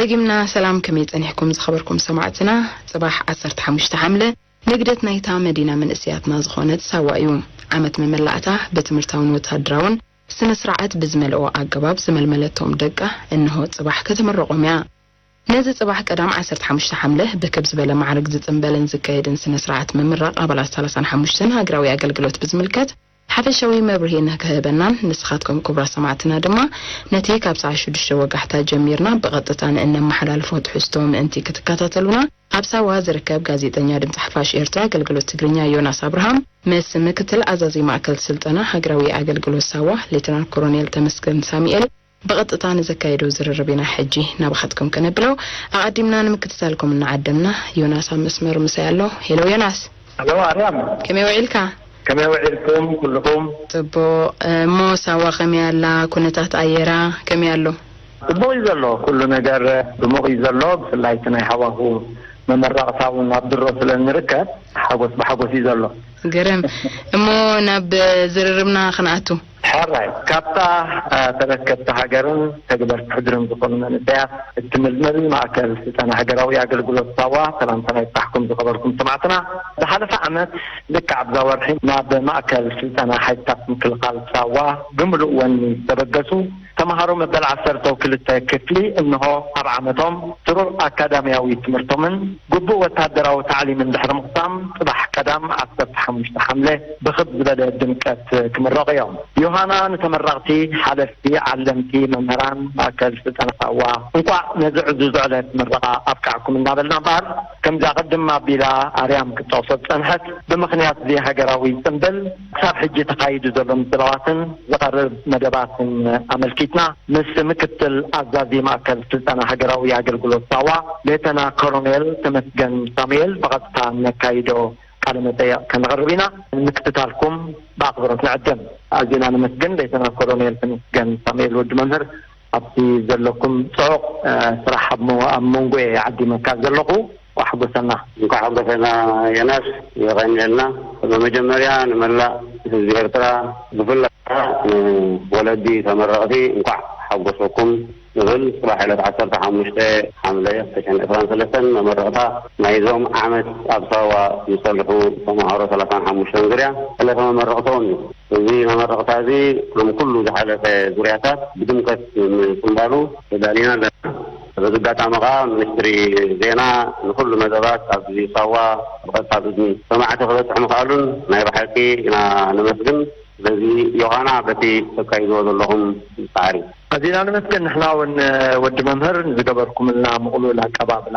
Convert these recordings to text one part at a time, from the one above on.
ደጊምና ሰላም፣ ከመይ ጸኒሕኩም ዝኸበርኩም ሰማዕትና? ጽባሕ ዓሰርተ ሓሙሽተ ሓምለ ንግደት ናይታ መዲና መንእሰያትና ዝኾነት ሳዋ እዩ። ዓመት መመላእታ ብትምህርታውን ወተሃደራውን ስነ ስርዓት ብዝመልኦ ኣገባብ ዝመልመለቶም ደቃ እንሆ ጽባሕ ከተመረቖም እያ። ነዚ ጽባሕ ቀዳም ዓሰርተ ሓሙሽተ ሓምለ ብክብ ዝበለ ማዕርግ ዝጽንበልን ዝካየድን ስነ ስርዓት ምምራቕ ኣባላት ሰላሳን ሓሙሽተን ሃገራዊ ኣገልግሎት ብዝምልከት ሓፈሻዊ መብርሂ ንክህበናን ንስኻትኩም ክቡራት ሰማዕትና ድማ ነቲ ካብ ሰዓት ሽዱሽተ ወጋሕታ ጀሚርና ብቐጥታ ንእነመሓላልፎ ትሕዝቶ ምእንቲ ክትከታተሉና ኣብ ሳዋ ዝርከብ ጋዜጠኛ ድምፂ ሓፋሽ ኤርትራ ኣገልግሎት ትግርኛ ዮናስ ኣብርሃም ምስ ምክትል ኣዛዚ ማእከል ስልጠና ሃገራዊ ኣገልግሎት ሳዋ ሌተናል ኮሎኔል ተመስገን ሳሙኤል ብቐጥታ ንዘካየዶ ዝርርብ ኢና ሕጂ ናባኻትኩም ከነብሎ። ኣቐዲምና ንምክትታልኩም እናዓደምና ዮናስ ኣብ መስመር ምሳይ ኣሎ። ሄሎ ዮናስ። ሄሎ ኣርያም። ከመይ ውዒልካ? ከመይ ውዒልኩም ኩልኹም? ጽቡቕ። እሞ ሳዋ ከመይ ኣላ? ኩነታት ኣየራ ከመይ ኣሎ? ጽቡቕ እዩ ዘሎ። ኩሉ ነገር ድሙቕ እዩ ዘሎ። ብፍላይ እቲ ናይ ሃዋሁ መመረቕታ እውን ኣብ ድሮ ስለ እንርከብ ሓጎስ ብሓጎስ እዩ ዘሎ። ግርም። እሞ ናብ ዝርርብና ክንኣቱ። ሕራይ፣ ካብታ፣ እ፣ ተረከብቲ ሃገርን ተግበርቲ ሕድርን ዝኾኑ መንእሰያት እትምልምል ማእከል ስልጠና ሃገራዊ ኣገልግሎት ሳዋ ሰላምታና ይብጻሕኩም ዝኸበርኩም ሰማዕትና። ዝሓለፈ ዓመት ልክዕ ኣብዛ ወርሒ ናብ ማእከል ስልጠና ሓይልታት ምክልኻል ሳዋ ብምሉእ ወኒ ዝተበገሱ ተምሃሮ መበል ዓሰርተው ክልተ ክፍሊ እንሆ ኣብ ዓመቶም ስሩዕ ኣካዳሚያዊ ትምህርቶምን ግቡእ ወታደራዊ ታዕሊምን ድሕሪ ምቕሳም ጽባሕ ቀዳም ዓሰርተ ሓሙሽተ ሓምለ ብኽብ ዝበለ ድምቀት ክምረቑ እዮም። ዮሃና ንተመረቕቲ ሓለፍቲ፣ ዓለምቲ፣ መምህራን ማእከል ስልጠና ሳዋ እንቋዕ ነዚ ዕዙዝ ዕለት ምረቓ ኣብቃዕኩም እናበልና እምበኣር፣ ከምዚ ኣቐድም ኣቢላ ኣርያም ክትጠቕሶ ዝጸንሐት፣ ብምኽንያት እዚ ሃገራዊ ጽምብል ክሳብ ሕጂ ተኻይዱ ዘሎ ምድላዋትን ዝቐርብ መደባትን ኣመልኪትና ምስ ምክትል ኣዛዚ ማእከል ስልጠና ሃገራዊ ኣገልግሎት ሳዋ ሌተና ኮሎኔል ተመስገን ሳሙኤል ብቐጥታ ነካይዶ ቃለ መጠይቕ ከነቕርብ ኢና። ንምክትታልኩም ብኣኽብሮት ንዕድም። ኣዚና ነመስግን ሌተና ኮሎኔል ተመስገን ሳሙኤል ወዲ መምህር፣ ኣብቲ ዘለኩም ጽዑቕ፣ እ፣ ስራሕ ኣብ ሞ-፣ ኣብ መንጎ እየ ዓዲመካ ዘለኹ። ኣሕጎሰና። እንኳዕ ሓጎሰና ዮናስ፣ የቐንየልና። ብመጀመርያ ንመላእ ህዝቢ ኤርትራ፣ ብፍላይ ንወለዲ ተመረቕቲ እንኳዕ ሓጎሰኩም ንብል። ጽባሕ ዕለት ዓሰርተ ሓሙሽተ ሓምለ ክልተ ሽሕን ዕስራን ሰለስተን መመረቕታ ናይዞም ዓመት ኣብ ሳዋ ዝሰርሑ ተምሃሮ ሰላሳን ሓሙሽተን ዙርያ ዕለተ መመረቕቶም እዩ። እዚ መመረቕታ እዚ ከም ኩሉ ዝሓለፈ ዙርያታት ብድምቀት ምጽንባሉ ተዳሊና ኣለና። በዚ ኣጋጣሚ ከኣ ሚኒስትሪ ዜና ንኹሉ መደባት ኣብዚ ሳዋ ብቐጥታ ብእዝኒ ሰማዕቲ ክበጽሕ ምኽኣሉን ናይ ብሓቂ ኢና ነመስግን። ስለዚ ዮሃና በቲ ተካይድዎ ዘለኹም ጻዕሪ። ኣዚና ነመስግን። ንሕና እውን፣ እ፣ ወዲ መምህር ንዝገበርኩምልና ምቕሉል ኣቀባብላ፣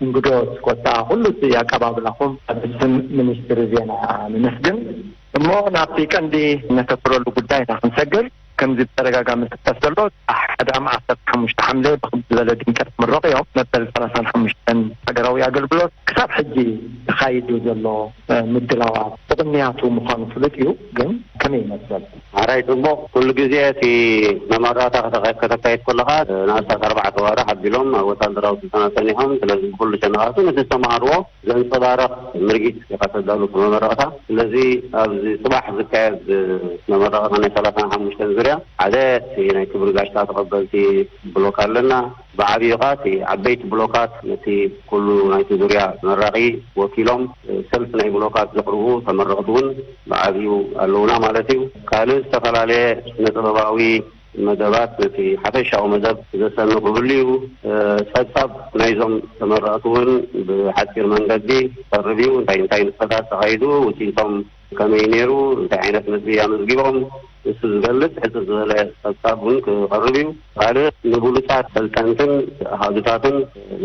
እንግዶት ኮታ ኩሉ እቲ ኣቀባብላኹም ኣብ ስም ሚኒስትሪ ዜና ነመስግን። እሞ ናብቲ ቀንዲ ነተኩረሉ ጉዳይና ክንሰግር፣ ከምዚ ብተደጋጋሚ ዝጥቀስ ዘሎ፣ ቀዳም ዓሰርተ ሓሙሽተ ሓምለ ብኽብ ዝበለ ድምቀት ክምረቑ እዮም። መበል ሰላሳን ሓሙሽተን ሃገራዊ ኣገልግሎት ክሳብ ሕጂ ተኻይዱ ዘሎ፣ እ፣ ምድላዋት ብቕንያቱ ምዃኑ ፍሉጥ እዩ። ግን ከመይ ይመስል? ኣራይ ጽቡቕ። ኩሉ ግዜ እቲ መመረቕታ ከተኸ-፣ ከተካይድ ከለኻ፣ እ፣ ንኣስታት ኣርባዕተ ኣዋርሕ ኣቢሎም ኣብ ወታደራዊ ስልጠና ጸኒሖም። ስለዚ ብኹሉ ሸነኻቱ ነቲ ዝተማሃርዎ ዘንጸባርቕ ምርኢት ኢኻ ተዳሉ መመረቕታ። ስለዚ ኣብዚ ጽባሕ ዝካየድ መመረቕታ ናይ ሰላሳን ሓሙሽተን ዙርያ ሓደ እቲ ናይ ክብሪ ጋሻ ተቐበልቲ ብሎክ ኣለና። ብዓብዩ ኸኣ እቲ ዓበይቲ ብሎካት ነቲ ኩሉ ናይቲ ዙርያ ተመራቒ ወኪሎም ሰልፊ ናይ ብሎካት ዘቕርቡ ተመረቕቲ እውን ብዓብዩ ኣለዉና ማለት እዩ። ካልእ ዝተፈላለየ ስነ ጥበባዊ መደባት ነቲ ሓፈሻዊ መደብ ዘሰንቕ ክህሉ እዩ። እ፣ ጸብጻብ ናይዞም ተመረቕቲ እውን ብሓጺር መንገዲ ክቐርብ እዩ። እንታይ እንታይ ንጥፈታት ተኻይዱ፣ ውጽኢቶም ከመይ ነይሩ፣ እንታይ ዓይነት ነጥቢ ኣመዝጊቦም፣ እሱ ዝገልጽ ሕጽር ዝበለ ጸብጻብ እውን ክቐርብ እዩ። ካልእ ንብሉጻት ሰልጠንትን ኣሃዱታትን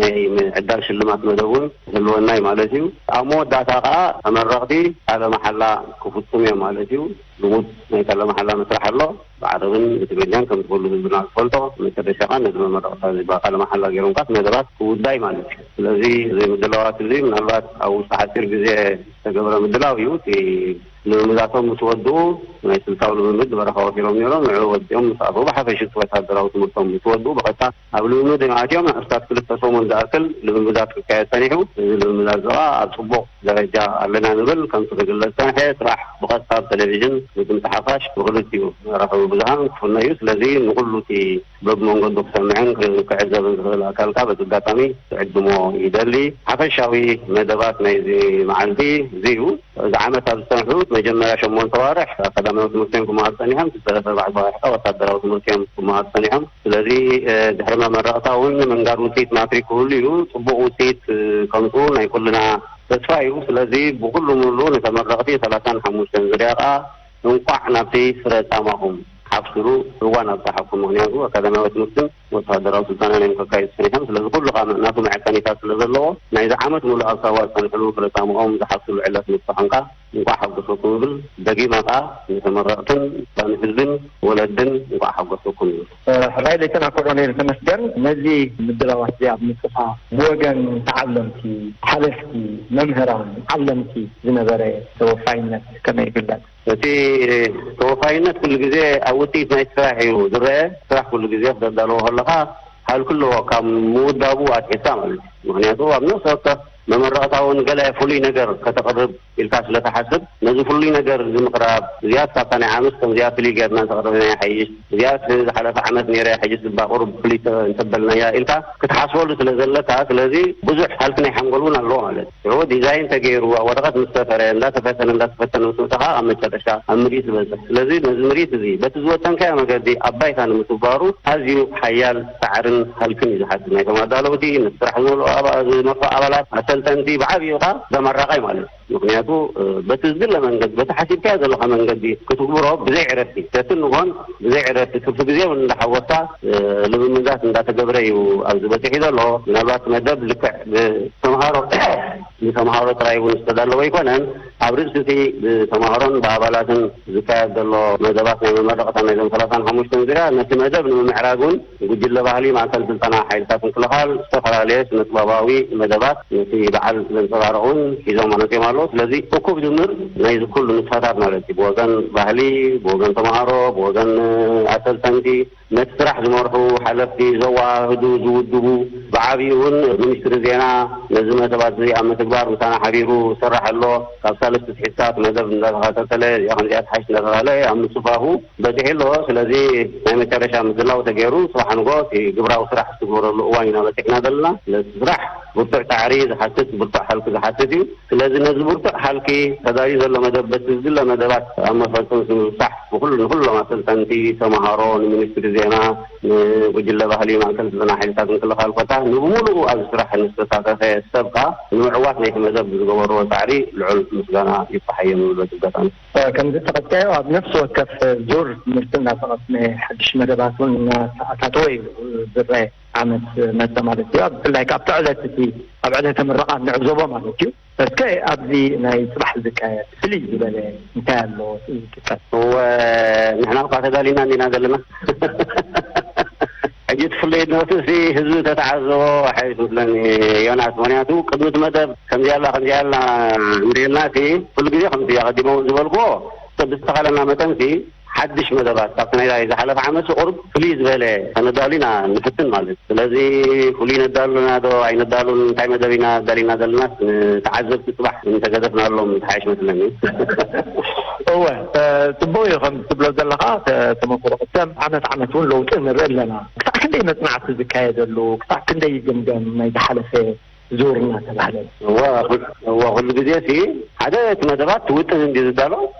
ናይ ምዕዳል ሽልማት መደብ እውን ክህልወና እዩ ማለት እዩ። ኣብ መወዳእታ ከኣ ተመረቕቲ ቃለ መሓላ ክፍጽሙ እዮም ማለት እዩ። ልሙድ ናይ ቃለ መሓላ መስርሕ ኣሎ። ብዓረብን ብትግርኛን ከም ዝፈልጡ ህዝብና ዝፈልጦ፣ መጨረሻ ከኣ ነዚ መመረቕታ እዚ ብቃለ መሓላ ገይሮም ከኣ መደባት ክውዳእ እዩ ማለት እዩ። ስለዚ እዚ ምድላዋት እዚ ምናልባት ኣብ ውሽጢ ሓጺር ግዜ ዝተገብረ ምድላው እዩ። እቲ ልምምዳቶም ምስ ወድኡ፣ ናይ ስልታዊ ልምምድ በረኻ ወፊሮም ነይሮም። ንዕኡ ወዲኦም ምስ ኣተዉ፣ ብሓፈሽኡ ወታደራዊ ትምህርቶም ምስ ወድኡ፣ ብቐጥታ ኣብ ልምምድ እዮም ኣትዮም። ንኣስታት ክልተ ሰሙን ዝኣክል ልምምዳት ክካየድ ጸኒሑ። እዚ ልምምዳት እዚ ከኣ ኣብ ጽቡቕ ደረጃ ኣለና ንብል። ከምቲ ክግለጽ ጸንሐ፣ ስራሕ ብቐጥታ ብቴሌቪዥን ብድምፂ ሓፋሽ ብክልቲኡ መራኸቢ ብዙሃን ክፍነ እዩ። ስለዚ ንኩሉ እቲ በብመንገዱ ክሰምዕን ክዕዘብን ዝኽእል ኣካልካ በዚ ኣጋጣሚ ክዕድሞ ይደሊ። ሓፈሻዊ መደባት ናይዚ መዓልቲ እዚ እዩ። እዚ ዓመት ኣብ ዝፀንሑ መጀመርያ ሸሞንተ ዋርሕ ኣካዳሚያዊ ትምህርቶም ክመሃሩ ፀኒሖም፣ ዝፀረፈ ኣርባዕተ ዋርሕ ከዓ ወታደራዊ ትምህርቶም ክመሃሩ ፀኒሖም። ስለዚ ድሕሪ መመረቕታ እውን ምንጋር ውፅኢት ማትሪክ ክህሉ እዩ። ፅቡቕ ውፅኢት ከምፅኡ ናይ ኩልና ተስፋ እዩ። ስለዚ ብኩሉ ምሉ ንተመረቕቲ ሰላሳን ሓሙሽተን ዝርያ ከዓ እንቋዕ ናብቲ ፍረ ፃማኹም ሓፍስሉ እዋን ኣብፀሓኩም። ምክንያቱ ኣካዳሚያዊ ትምህርትን ወታደራዊ ስልጠና ናይ ከካይድ ሰኒሖም። ስለዚ ኩሉ ከዓ ናቱ መዐቀኒታት ስለ ዘለዎ ናይዚ ዓመት ሙሉእ ኣብ ሳዋ ዝፀንሕሉ ፍረ ፃማኦም ዝሓፍስሉ ዕለት ምብፅሖም ከዓ እንቋዕ ሓጎሰኩም ይብል። ደጊመ ከዓ ንተመረቕትን ንህዝብን ወለድን እንቋዕ ሓጎሰኩም ይብል። ሕራይ ሌተና ኮሎኔል ተመስገን፣ ነዚ ምድላዋት እዚ ኣብ ምፅፋ ብወገን ተዓለምቲ፣ ሓለፍቲ፣ መምህራን፣ ዓለምቲ ዝነበረ ተወፋይነት ከመይ ይግለጽ? እቲ ተወፋይነት ኩሉ ግዜ ኣብ ውፅኢት ናይ ስራሕ እዩ ዝረአ። ስራሕ ኩሉ ግዜ ክተዳለዎ ከለኻ ሃልኪ ኣለዎ ካብ ምውዳቡ ኣትሒዝካ ማለት እዩ። ምክንያቱ ኣብ ነፍሲ ወከፍ መመረቕታ እውን ገለ ፍሉይ ነገር ከተቕርብ ኢልካ ስለ ትሓስብ፣ ነዚ ፍሉይ ነገር እዚ ምቕራብ፣ እዚኣስ ካብታ ናይ ዓመት ከምዚኣ ፍልይ ጌርና እንተቕርብና ይሓይሽ፣ እዚኣስ ዝሓለፈ ዓመት ነይረ፣ ሕጂ ጽባ ቁሩብ ፍልይ እንተበልናያ ኢልካ ክትሓስበሉ ስለ ዘለካ፣ ስለዚ ብዙሕ ሃልኪ ናይ ሓንጎል እውን ኣለዎ ማለት እዩ። ሽዑ ዲዛይን ተገይሩ፣ ኣብ ወረቐት ምስ ሰፈረ፣ እንዳተፈተነ፣ እንዳተፈተነ ምስ መጸ ከኣ ኣብ መጨረሻ ኣብ ምርኢት ዝበጽሕ። ስለዚ ነዚ ምርኢት እዚ በቲ ዝወጠንካዮ መገዲ ኣብ ባይታ ንምትግባሩ ኣዝዩ ሓያል ጻዕርን ሃልክን እዩ ዝሓትት። ናይቶም ኣዳለውቲ፣ ነቲ ስራሕ ዝመልኡ ኣባ-፣ ዝመርሑ ኣባላት፣ ኣሰልጠንቲ፣ ብዓብዩ ከኣ ተመራቓይ ማለት እዩ። ምክንያቱ፣ እ፣ በቲ ዝድለ መንገዲ፣ በቲ ሓሲብካዮ ዘለኻ መንገዲ ክትግብሮ ብዘይ ዕረፍቲ፣ ሰትን ንግሆን ብዘይ ዕረፍቲ፣ ትርፊ ግዜ እውን እንዳሓወስካ፣ እ፣ ልምምዳት እንዳተገብረ እዩ ኣብዚ በፂሑ ዘሎ። ምናልባት መደብ ልክዕ ብተምሃሮ፣ ንተምሃሮ ጥራይ እውን ዝተዳለወ ኣይኮነን። ኣብ ርእሲ እቲ ብተምሃሮን ብኣባላትን ዝካየድ ዘሎ መደባት ናይ መመረቕታ ናይዞም ሰላሳን ሓሙሽተን ዙርያ፣ ነቲ መደብ ንምምዕራግ እውን ጉጅለ ባህሊ ማእከል ስልጠና ሓይልታት ምክልኻል ዝተፈላለየ ስነ-ጥበባዊ መደባት ነቲ በዓል ዘንጸባርቑ እውን ሒዞም መጺኦም ኣለዉ። ስለዚ እኩብ ድምር ናይዚ ኩሉ ንጥፈታት ማለት እዩ፣ ብወገን ባህሊ፣ ብወገን ተምሃሮ፣ ብወገን ኣሰልጠንቲ፣ ነቲ ስራሕ ዝመርሑ ሓለፍቲ፣ ዘወሃህዱ፣ ዝውድቡ፣ ብዓብዩ እውን ሚኒስትሪ ዜና ነዚ መደባት እዚ ኣብ ምትግባር ምሳና ሓቢሩ ይሰርሕ ኣሎ። ካብ ሳልስቲ ኣትሒዝካ እቲ መደብ እንዳተኸታተለ እዚኣ ከምዚኣ ትሓይሽ እንዳተባህለ ኣብ ምጽፋፉ በጺሑ ኣሎ። ስለዚ ናይ መጨረሻ ምድላው ተገይሩ፣ ጽባሕ ንግሆ እቲ ግብራዊ ስራሕ ዝትግበረሉ እዋን ኢና በጺሕና ዘለና። ስለዚ ስራሕ ብርቱዕ ጻዕሪ ዝሓትት፣ ብርቱዕ ሃልኪ ዝሓትት እዩ። ስለዚ ነዚ ብርቱዕ ሃልኪ ተዳልዩ ዘሎ መደብ በቲ ዝድለ መደባት ኣብ መፈጸምቲ ንምብጻሕ ብኩሉ፣ ንኩሎም ኣሰልጠንቲ፣ ተምሃሮ፣ ንሚኒስትሪ ዜና፣ ንጉጅለ ባህሊ ማእከል ስልጠና ሓይልታት ምክልኻል ኮታ ንብምሉኡ ኣብዚ ስራሕ ንዝተሳተፈ ሰብ ከኣ ንምዕዋት ናይቲ መደብ ዝገበርዎ ጻዕሪ ልዑል ምስጋና ይብጻሓዮም ይብል በዚ ኣጋጣሚ። ከምዚ እተቐጽካዮ ኣብ ነፍሲ ወከፍ ዙር ትምህርቲ እናተቐስመ ሓድሽ መደባት እውን እናተኣታተወ እዩ ዝረአ ዓመት መጸ ማለት እዩ። ብፍላይ ካብ ዕለት እቲ ኣብ ዕለተ ምረቓ ንዕዘቦ ማለት እዩ። እስከ ኣብዚ ናይ ጽባሕ ዝካየድ ፍልይ ዝበለ እንታይ ኣሎ ዝጥቀስ? እወ፣ ንሕና እኳ ተዳሊና እንዲና ዘለና። ሕጂ እቲ ፍለይ ነቲ ህዝቢ ተተዓዘቦ ሓይሽ ምስለኒ ዮናስ። ምክንያቱ ቅድሚ እቲ መደብ ከምዚኣ ኣላ፣ ከምዚኣ ኣላ እንዲልና እቲ ኩሉ ግዜ ከምዚ ኣቐዲመ እውን ዝበልክዎ ሰብ ብዝተኻለና መጠን ሲ ሓድሽ መደባት ካብቲ ናይ ዝሓለፈ ዓመት ቁሩብ ፍልይ ዝበለ ከነዳሉ ኢና ንፍትን ማለት እዩ። ስለዚ ፍሉይ ነዳሉ ኣለና ዶ ኣይነዳሉን፣ እንታይ መደብ ኢና ኣዳሊና ዘለናስ ንተዓዘብቲ ጽባሕ እንተገደፍናሎም ዝሓይሽ መስለኒ። እወ፣ እ፣ ጽቡቕ እዩ ከም ትብሎ ዘለኻ፣ ተ-፣ ተመክሮ። ከም ዓመት ዓመት እውን ለውጢ ንርኢ ኣለና። ክሳዕ ክንደይ መጽናዕቲ ዝካየደሉ፣ ክሳዕ ክንደይ ይግምገም ናይ ዝሓለፈ ዙር እናተባህለ? እወ፣ ኩ-፣ እወ፣ ኩሉ ግዜ ሲ ሓደ እቲ መደባት እቲ ውጥን እንዲ ዝዳሎ፣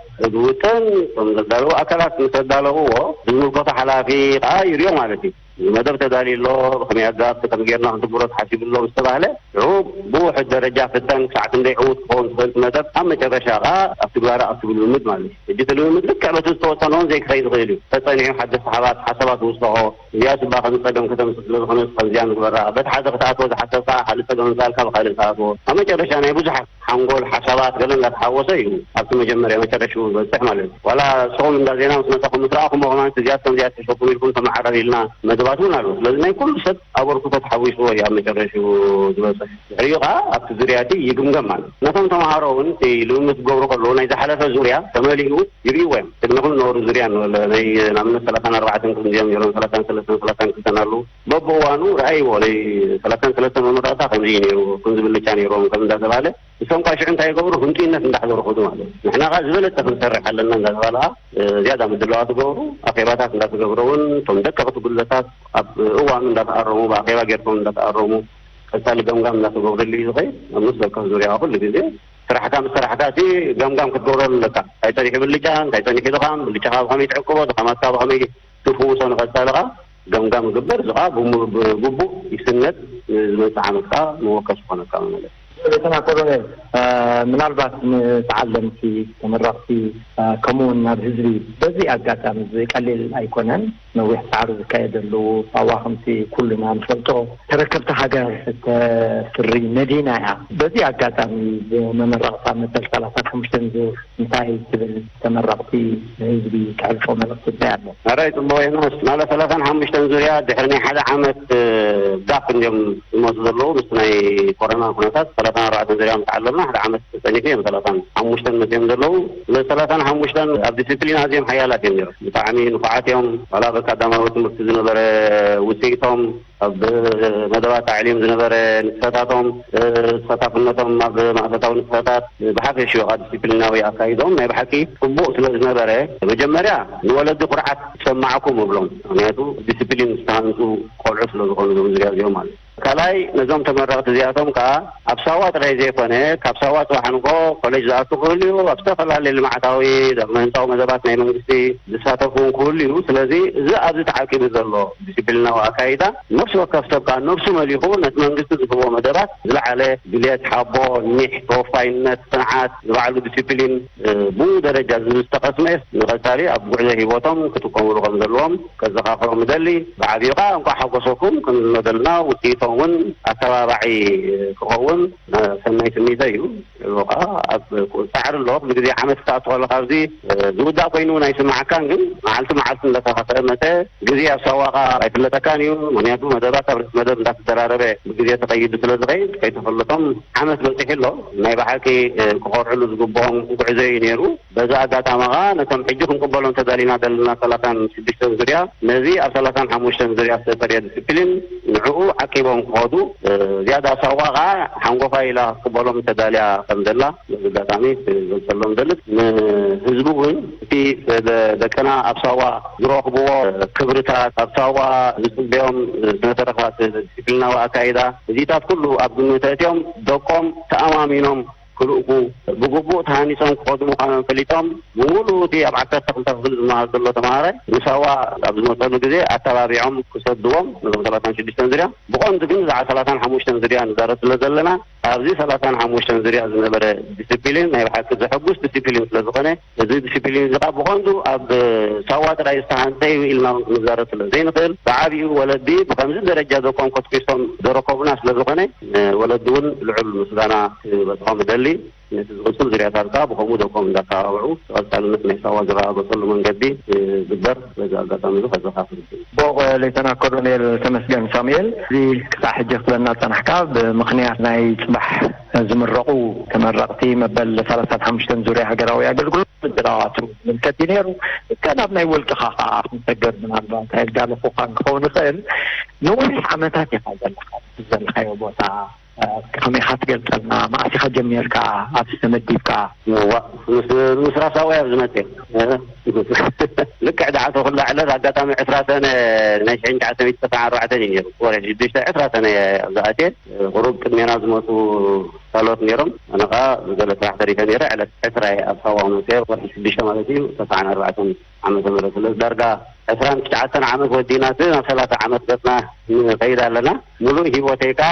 እዚ ውጥን እቶም ዘዳለዉ ኣካላት ምስ ኣዳለውዎ ዝምልከቶ ሓላፊ ከዓ ይሪኦ ማለት እዩ። መደብ ተዳልዩ ኣሎ፣ ብኸመይ ኣገባብ ከም ጌርና ክንትግብሮ ተሓሲቡ ኣሎ ምስ ተባህለ፣ ሽዑ ብውሑድ ደረጃ ፍተን ክሳዕ ክንደይ ዕዉት ክኸውን ትኽእል እቲ መደብ፣ ኣብ መጨረሻ ከዓ ኣብ ትግባረ ኣትዩ ልምምድ ማለት እዩ። ሕጂ እቲ ልምምድ ልክዕ በቲ ዝተወሰነውን ዘይክኸይድ ይኽእል እዩ። ተጸኒሑ ሓደስቲ ሓባት ሓሳባት ውስኸኦ፣ እዚኣ ስባ ከም ጸገም ከተምጽእ ስለ ዝኾነት ከምዚኣ ንግበራ። በቲ ሓደ ክትኣትዎ ዝሓሰብካ ካልእ ጸገም ምጻልካ ብኻልእ ትኣትዎ። ኣብ መጨረሻ ናይ ብዙሓት ሓንጎል ሓሳባት ገለ እንዳተሓወሰ እዩ ኣብቲ መጀመርያ መጨረሽኡ ዝበጽሕ ማለት እዩ። ዋላ ንስኹም እንዳ ዜና ምስ መጻኹም ምስ ረኣኹሞ ከማን እዚኣስ ከምዚኣ ተሸኩም ኢልኩም ተመዓራር ኢልና መደባት እውን ኣሎ። ስለዚ ናይ ኩሉ ሰብ ኣበርክቶ ተሓዊስዎ እዩ ኣብ መጨረሽኡ ዝበጽሕ። ድሕሪኡ ኸዓ ኣብቲ ዙርያ እቲ ይግምገም ማለት እዩ። ነቶም ተምሃሮ እውን እቲ ልምምድ ክገብሩ ከለዉ ናይ ዝሓለፈ ዙርያ ተመሊኡ ይርእይዎ እዮም። ቅድሚ ኩሉ ነበሩ ዙርያ ንበሎ ናይ ንኣብነት ሰላሳን ኣርባዕተን ክንዲኦም ነይሮም፣ ሰላሳን ሰለስተን፣ ሰላሳን ክልተን ኣለዉ። በብእዋኑ ረኣይዎ፣ ናይ ሰላሳን ሰለስተን መመረቕታ ከምዚ እዩ ነይሩ፣ ከምዚ ብልጫ ነይሮም ከም እንዳተባሃለ እሶም ኳ ሽዑ እንታይ ይገብሩ? ህንጡይነት እንዳሕደሩ ኹዱ ማለት እዩ። ንሕና ኸዓ ዝበለጠ ክንሰርሕ ኣለና እንዳተባለ ኸዓ ዝያዳ ምድላዋት ትገብሩ፣ ኣኼባታት እንዳተገብረ እውን እቶም ደቀቕቲ ጉድለታት ኣብ እዋኑ እንዳተኣረሙ፣ ብኣኼባ ጌርኩም እንዳተኣረሙ፣ ቀጻሊ ገምጋም እንዳተገብረሉ እዩ ዝኸይድ። ኣብ ምስ ደቀቕ ዙርያ ኩሉ ግዜ ስራሕካ ምስ ሰራሕካ እቲ ገምጋም ክትገብረሉ ኣለካ። እንታይ ጸኒሑ ብልጫ፣ እንታይ ጸኒሑ ድኻም፣ ብልጫኻ ብኸመይ ትዕቅቦ፣ ድኻማትካ ብኸመይ ትፍውሶ፣ ንቐጻሊ ኸዓ ገምጋም ይግበር። እዚ ኸዓ ብሙ-፣ ብግቡእ ይስነድ፣ ንዝመጽእ ዓመት ኸዓ መወከሲ ክኾነካ ማለት እዩ። ሌተና ኮሎኔል፣ እ፣ ምናልባት ንተዓለምቲ፣ ተመረቕቲ፣ እ፣ ከምኡ እውን ናብ ህዝቢ በዚ ኣጋጣሚ እዚ ቀሊል ኣይኮነን። ነዊሕ ጻዕሪ ዝካየደሉ፣ ኣዋኽምቲ ኩልና ንፈልጦ ተረከብቲ ሃገር እተፍሪ መዲና እያ። በዚ ኣጋጣሚ ብመመረቕታ መበል ሰላሳን ሓሙሽተን ዙር እንታይ ትብል ተመረቕቲ ንህዝቢ ተሕልፎ መልእኽቲ እንታይ ኣሎ? ሕራይ ጽቡቕ ዮናስ፣ ማለት ሰላሳን ሓሙሽተን ዙርያ ድሕሪ ናይ ሓደ ዓመት፣ እ፣ ጋፕ እንድዮም ዝመፁ ዘለዉ። ምስ ናይ ኮሮና ኩነታት ሰላሳን ኣርባዕተን ዙርያ ምስ ዓለምና ሓደ ዓመት ጸኒሑ እዮም ሰላሳን ሓሙሽተን መፅዮም ዘለዉ። ስለዚ ሰላሳን ሓሙሽተን ኣብ ዲስፕሊን ኣዝዮም ሓያላት እዮም ነይሮም። ብጣዕሚ ንፉዓት እዮም። ዋላ ኣብ ቀዳማዊ ትምህርቲ ዝነበረ ውፅኢቶም፣ ኣብ መደባት ታዕሊም ዝነበረ ንጥፈታቶም፣ እ፣ ተሳታፍነቶም ኣብ ማእቶታዊ ንጥፈታት፣ ብሓፈሽኡ ከዓ ዲስፕሊናዊ ኣካይዶም ናይ ብሓቂ ጽቡቕ ስለ ዝነበረ፣ መጀመርያ ንወለዲ ኩርዓት ይሰማዕኩም እብሎም። ምኽንያቱ ዲስፕሊን ዝተሃንጹ ቆልዑ ስለ ዝኾኑ እዞም ዝርያ እዚኦም ማለት እዩ። ካልኣይ፣ ነዞም ተመረቕቲ እዚኣቶም ከዓ ኣብ ሳዋ ጥራይ ዘይኮነ፣ ካብ ሳዋ ጽባሕ ንግሆ ኮሌጅ ዝኣቱ ክህሉ እዩ፣ ኣብ ዝተፈላለዩ ልምዓታዊ ዳግመ ህንጻዊ መደባት ናይ መንግስቲ ዝሳተፉ እውን ክህሉ እዩ። ስለዚ እዚ ኣብዚ ተዓቂቡ ዘሎ ዲስፕሊናዊ ኣካይዳ ነፍሲ ወከፍ ሰብ ከዓ ነፍሱ መሊኹ ነቲ መንግስቲ ዝህቦ መደባት ዝለዓለ ድልየት፣ ሓቦ፣ ኒሕ፣ ተወፋይነት፣ ጽንዓት፣ ንባዕሉ ዲስፕሊን፣ እ፣ ብኡ ደረጃ እዚ ዝተቐስመ ንቐጻሊ ኣብ ጉዕዞ ህይወቶም ክጥቀምሉ ከም ዘለዎም ከዘኻኽሮም እደሊ። ብዓብዩ ከዓ እንቋዕ ሓጎሰኩም ክንብል ንደልና፣ ውፅኢቶም እውን ኣተባባዒ ክኸውን፣ እ፣ ሰናይ ትምኒተይ እዩ። እዚ ከዓ ኣብ ጻዕሪ ኣሎ። ኩሉ ግዜ ዓመት ክትኣቱ ከለካ ኣብዚ፣ እ፣ ዝውዳእ ኮይኑ እውን ኣይስምዓካን፣ ግን መዓልቲ መዓልቲ እንዳተኻፈለ መተ ግዜ ኣብ ሳዋ ከዓ ኣይፍለጠካን እዩ። ምኽንያቱ መደባት ኣብ ርእሲ መደብ እንዳተደራረበ ብግዜ ተቐይዱ ስለ ዝኸይድ ከይተፈለጦም ዓመት በፂሑ ኣሎ። ናይ ብሓቂ፣ እ፣ ክኾርዕሉ ዝግብኦም ጉዕዞ እዩ ነይሩ። በዚ ኣጋጣሚ ኸዓ ነቶም ሕጂ ክንቅበሎም ተዳሊና ዘለና ሰላሳን ሽዱሽተን ዙርያ፣ ነዚ ኣብ ሰላሳን ሓሙሽተን ዙርያ ዝተጠርየ ዲስፕሊን ንዕኡ ዓቂቦም ክኸዱ፣ እ፣ ዝያዳ ሳዋ ኸዓ ሓንጎፋይ ኢላ ክትቅበሎም ተዳልያ ከም ዘላ በዚ ኣጋጣሚ ክገልጸሎም ደልት። ንህዝቡ እውን እቲ ደ-፣ ደቅና ኣብ ሳዋ ዝረኽብዎ ክብርታት፣ ኣብ ሳዋ ዝጽበዮም ስነ-ተረፋት ዲስፕሊናዊ ኣካይዳ፣ እዚታት ኩሉ ኣብ ግምት ኣእትዮም ደቆም ተኣማሚኖም ክልእኩ፣ ብግቡእ ተሃኒጾም ክኸዱ ምዃኖም ፈሊጦም፣ ብምሉእ እቲ ኣብ ዓሰርተ ክልተ ክፍሊ ዝመሃር ዘሎ ተምሃራይ ንሳዋ ኣብ ዝመጸሉ ግዜ ኣተባቢዖም ክሰድዎም፣ ነዞም ሰላሳን ሽዱሽተን ዙርያ። ብቐንዱ ግን ብዛዕባ ሰላሳን ሓሙሽተን ዙርያ ንዛረብ ስለ ዘለና፣ ኣብዚ ሰላሳን ሓሙሽተን ዙርያ ዝነበረ ዲስፕሊን ናይ ብሓቂ ዘሐጉስ ዲስፕሊን ስለ ዝኾነ፣ እዚ ዲስፕሊን እዚ ኸዓ ብቐንዱ ኣብ ሳዋ ጥራይ ዝተሃንጸ እዩ ኢልና እውን ክንዛረብ ስለ ዘይንኽእል፣ ብዓቢኡ ወለዲ ብኸምዚ ደረጃ ደቆም ኮትኲሶም ዘረከቡና ስለ ዝኾነ፣ ንወለዲ እውን ልዑል ምስጋና ክበጽሖም እደሊ። ነቲ ዝቕጽል ዙርያታት ከኣ ብኸምኡ ደቆም እንዳተባብዑ፣ ተቐጻልነት ናይ ሳዋ ዝረጋገጸሉ መንገዲ ክግበር በዚ ኣጋጣሚ እዚ ከዘኻኽር እደሊ። ጽቡቕ፣ ሌተና ኮሎኔል ተመስገን ሳሙኤል፣ እዚ ክሳዕ ሕጂ ክትበና ዝጸናሕካ፣ ብምኽንያት ናይ ጽባሕ ዝምረቑ ተመረቕቲ መበል ሰላሳን ሓሙሽተን ዙርያ ሃገራዊ ኣገልግሎት ምድላዋቱ ዝምልከት እዩ ነይሩ። እስከ ናብ ናይ ውልቅኻ ከኣ ክንሰግር፣ ምናልባት ኣየጋለኹኻን ክኸውን ይኽእል። ነዊሕ ዓመታት ኢኻ ዘለኻ ኣብዚ ዘለኻዮ ቦታ፣ እ፣ ከመይ ኢኻ ትገልጸልና? መዓስ ኢኻ ጀሚርካ? ኣብዚ ተመዲብካ? እዋ፣ ምስ፣ ምስ ራሳዊ ኣብ ዝመጽእ፣ እ፣ ልክዕ ደሓር ተኹላ ዕለት ኣጋጣሚ ዕስራ ሰነ ናይ ሽሕን ትሽዓተ ሚእትን ተስዓን ኣርባዕተን እዩ ነይሩ። ወርሒ ሽዱሽተ ዕስራ ሰነ እየ ኣብ ዝኣትየ። ቁሩብ ቅድሜና ዝመጹ ካልኦት ነይሮም። ኣነ ኸኣ ብገለ ስራሕ ተሪፈ ነይረ። ዕለት ዕስራ እየ ኣብ ሳዋ መጽየ፣ ወርሒ ሽዱሽተ ማለት እዩ፣ ተስዓን ኣርባዕተን ዓመተ ምህረት። ስለዚ ዳርጋ ዕስራን ትሽዓተን ዓመት ወዲና፣ እቲ ናብ ሰላሳ ዓመት ገጽና ንኸይድ ኣለና። ሙሉእ ህይወተይ ከኣ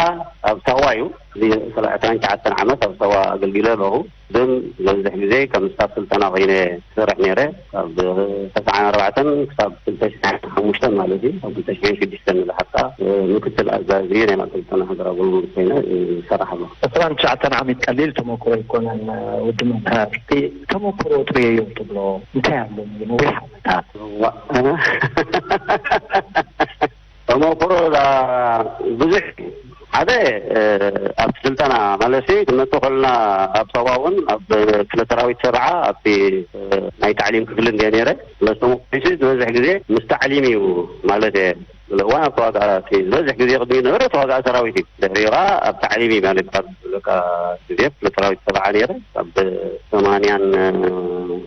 ኣብ ሳዋ እዩ። እዚ ዕስራን ትሽዓተን ዓመት ኣብ ሳዋ ኣገልጊለ ኣለኹ። ግን ዝበዝሕ ግዜ ከም ስታፍ ስልጠና ኮይነ ዝሰርሕ ነይረ። ካብ ተስዓን ኣርባዕተን ክሳብ ክልተ ሽሕን ሓሙሽተን ማለት እዩ። ካብ ክልተ ሽሕን ሽዱሽተን ንላዕሊ ከኣ ምክትል ኣዛዚ ናይ ማእከል ስልጠና ሃገራዊ ኣገልግሎት ኮይነ ዝሰርሕ ኣለኹ። ዕስራን ትሽዓተን ዓመት ቀሊል ተመክሮ ኣይኮነን። ወዲ መምህር፣ እቲ ተመክሮ ጥርዮ እዮም ትብሎ፣ እንታይ ኣሎ ነዊሕ ዓመታት? ዋ-፣ ተመክሮ ዳ-፣ ብዙሕ ሓደ፣ እ፣ ኣብቲ ስልጠና ማለት ሲ ክንመጽእ ከለና ኣብ ሳዋ እውን ኣብ ክፍለ ሰራዊት ሰብዓ ኣብቲ፣ እ፣ ናይ ታዕሊም ክፍሊ እንድየ ነይረ። ስለዚ ተመክሮሲ ዝበዝሕ ግዜ ምስ ታዕሊም እዩ ማለት እየ። እዋን ኣብ ተዋጋ እቲ ዝበዝሕ ግዜ ቅድሚ ነበረ ተዋጋ ሰራዊት እዩ። ድሕሪኡ ከዓ ኣብ ታዕሊም እዩ ማለት ካብ በቃ ግዜ ክፍለ ሰራዊት ሰብዓ ነይረ ካብ ሰማንያን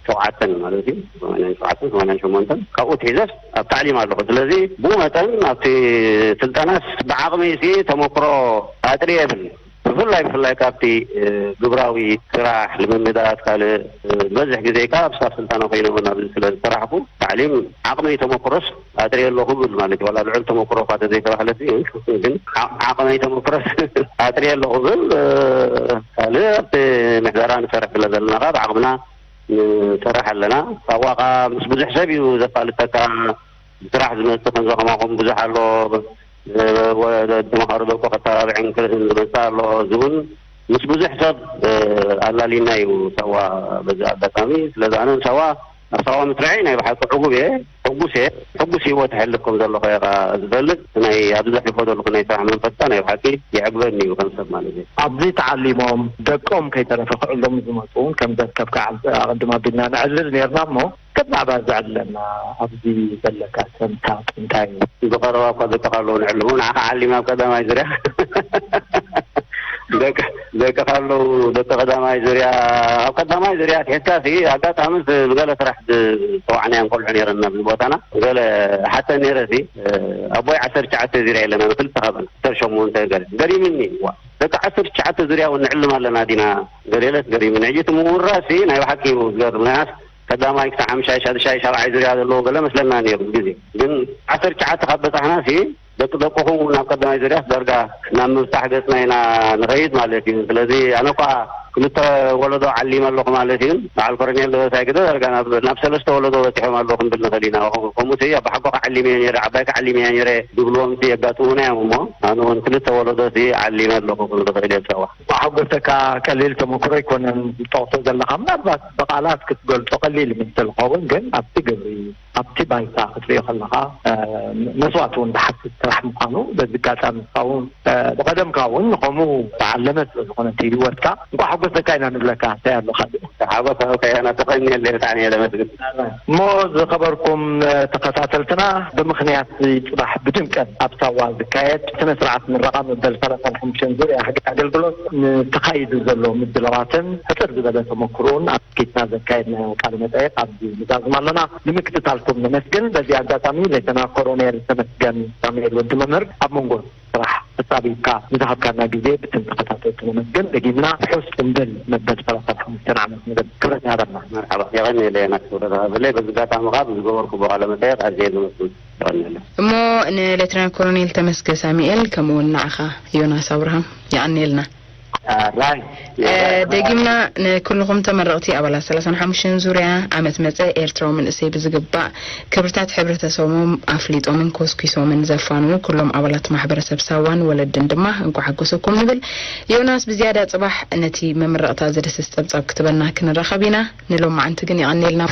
ሸውዓተን ማለት እዩ ሰማንያን ሸውዓተን ሰማንያን ሸሞንተን ካብኡ ትሒዘስ ኣብ ታዕሊም ኣለኹ። ስለዚ ብኡ መጠን ኣብቲ ስልጠናስ ብዓቕመይ ሲ ተመክሮ ኣጥሪ የብል። ብፍላይ ብፍላይ ካብቲ ግብራዊ ስራሕ ልምምዳት ካልእ ዝበዝሕ ግዜ ከዓ ኣብ ስታፍ ስልጠና ኮይነ እውን ኣብዚ ስለ ዝሰራሕኩ ታዕሊም ዓቕመይ ተመክሮስ ኣጥርየ ኣለኹ ብል ማለት እዩ። ዋላ ልዑል ተመክሮ እኳ ተዘይተባህለት ግን ዓቕመይ ተመክሮስ ኣጥርየ ኣለኹ ብል። ካልእ ኣብቲ ምሕደራ ንሰርሕ ስለ ዘለና ከዓ ብዓቕምና ንሰርሕ ኣለና። ሳዋ ከዓ ምስ ብዙሕ ሰብ እዩ ዘፋልጠካ። ብስራሕ ዝመፅእ ከምዚ ከማኹም ብዙሕ ኣሎ። ተምሃሮ ደቁ ከተባብዕን ክርእን ዝመፅእ ኣሎ። እዚ እውን ምስ ብዙሕ ሰብ ኣላሊና እዩ ሳዋ በዚ ኣጋጣሚ። ስለዚ ኣነ ንሳዋ ኣብ ሳዋ ምትርዐይ ናይ ብሓቂ ዕጉብ እየ፣ ሕጉስ እየ። ሕጉስ ህይወት ኣሕልፍ ከም ዘለኹ እየ ከዓ ዝፈልጥ። ናይ ኣብዚ ዘሕልፎ ዘለኹ ናይ ስራሕ መንፈስካ ናይ ብሓቂ የዕግበኒ እዩ ከም ሰብ ማለት እዩ። ኣብዚ ተዓሊሞም ደቆም ከይተረፈ ክዕሎም ዝመፁ እውን ከም ዘርከብ ከዓ ኣቐድም ኣቢልና ነዕልል ነርና እሞ ከም ብዛዕባ እዚ ዕለና ኣብዚ ዘለካ ሰንታ እንታይ እዩ? ብቐረባ እኳ ደቅኻ ኣለዉ ንዕልሙ ንዓኻ ዓሊም ኣብ ቀዳማይ ዙርያ ደቅኻ ኣለዉ ደቂ ቀዳማይ ዙርያ ኣብ ቀዳማይ ዙርያ ትሒዝካ ሲ ኣጋጣሚ ዝገለ ስራሕ ዝተዋዕናዮም ቆልዑ ነይረና ኣብዚ ቦታና ገለ ሓተን ነይረ ሲ ኣቦይ ዓሰርተ ትሽዓተ ዙርያ ኣለና ንክልተ ካብና ዓሰርተ ሸሞንተ ገለ ገሪምኒ ዋ ደቂ ዓሰርተ ትሽዓተ ዙርያ እውን ንዕልም ኣለና ዲና ገሌለስ ገሪምኒ ሕጂ እቲ ምውራስ ሲ ናይ ብሓቂ እዩ ዝገርም ምክንያት ቀዳማይ ክሳብ ሓምሻይ ሻድሻይ ሻብዓይ ዙርያ ዘለዎ ገለ መስለና ነይሩ ግዜ ግን ዓሰርተ ትሽዓተ ካብ በፃሕና ሲ ደቂ ደቅኹም እውን ናብ ቀዳማይ ዙርያ ዳርጋ ናብ ምብፃሕ ገፅና ኢና ንኸይድ ማለት እዩ። ስለዚ ኣነ እኳ ክልተ ወለዶ ዓሊመ ኣለኹ ማለት እዩ። በዓል ኮረኔል ደበሳይ ግደ ዳርጋ ናብ ናብ ሰለስተ ወለዶ በፂሖም ኣለኹ ክንብል ንኽእል ኢና። ከምኡ ሲ ኣብ ሓጎ ክዓሊም እየ ነይረ፣ ዓባይ ክዓሊም እየ ነይረ ዝብልዎም ሲ የጋጥሙና እዮም እሞ ኣነ እውን ክልተ ወለዶ ሲ ዓሊመ ኣለኹ ክንብል ንኽእል እየ። ፀዋ ሓጎሰካ ቀሊል ተመክሮ ኣይኮነን ዝጠቕሶ ዘለኻ ምናልባት ብቓላት ክትገልጾ ቀሊል ይመስል ዝኸውን ግን ኣብቲ ግብሪ ኣብቲ ባይታ ክትሪኦ ከለኻ መስዋእቲ እውን ዝሓትት ስራሕ ምዃኑ በዚ ኣጋጣሚ ንስኻ እውን ብቐደምካ እውን ንኸምኡ ዝዓለመ ስለ ዝኾነ እቲ ህይወትካ እንኳዕ ሓጎሰካ ኢና ንብለካ። እንታይ ኣሎ ካልእ? ሓጎስ ኣበካ ኢና ተቐንየለይ ብጣዕሚ እየ ለመስግን። እሞ ዝኸበርኩም ተኸታተልትና ብምኽንያት ጽባሕ ብድምቀት ኣብ ሳዋ ዝካየድ ስነ ስርዓት ምረቓ መበል ሰላሳን ሓሙሽተን ዙርያ ሕጊ ኣገልግሎት ንተኻይዱ ዘሎ ምድላዋትን ሕጽር ዝበለ ተመክሮን ኣስኪትና ዘካየድናዮ ቃለ መጠየቅ ኣብዚ ንዛዝም ኣለና። ንምክትታልኩም ነመስግን። በዚ ኣጋጣሚ ሌተና ኮሮኔል ተመስገን ሳሙኤል ወዲ መምህር ኣብ መንጎ ስራሕ ተጻቢብካ ንዝሃብካና ግዜ ብስም ተኸታተልቲ ነመስግን። ደጊምና ርሑስ ጽንብል መበል ሰላሳን ሓሙሽተን ዓመት ንብል። ክብረት ይሃበልና። መርሓባ የቐንየለይ ናት ክብረት ሃበለይ በዚ ኣጋጣሚ ከዓ ብዝገበርኩሞ ቃለ መጠየቅ ኣዝየ ነመስግን። የቐንየለይ። እሞ ንሌተና ኮሎኔል ተመስገ ሳሙኤል ከምኡ እውን ንዓኻ ዮናስ ኣብርሃም የቐንየልና። ኣራይ ደጊምና ንኩልኹም ተመረቕቲ ኣባላት ሰላሳን ሓሙሽተን ዙርያ ዓመት መጸ ኤርትራዊ መንእሰይ ብዝግባእ ክብርታት ሕብረተሰቦም ኣፍሊጦምን ኮስኪሶምን ዘፋንዉ ኩሎም ኣባላት ማሕበረሰብ ሳዋን ወለድን ድማ እንኳዕ ሓጎሰኩም ንብል። ዮናስ ብዝያዳ ጽባሕ ነቲ መመረቕታ ዘድህስስ ጸብጻብ ክትበና ክንራኸብ ኢና። ንሎማዓንቲ ግን የቐንየልና።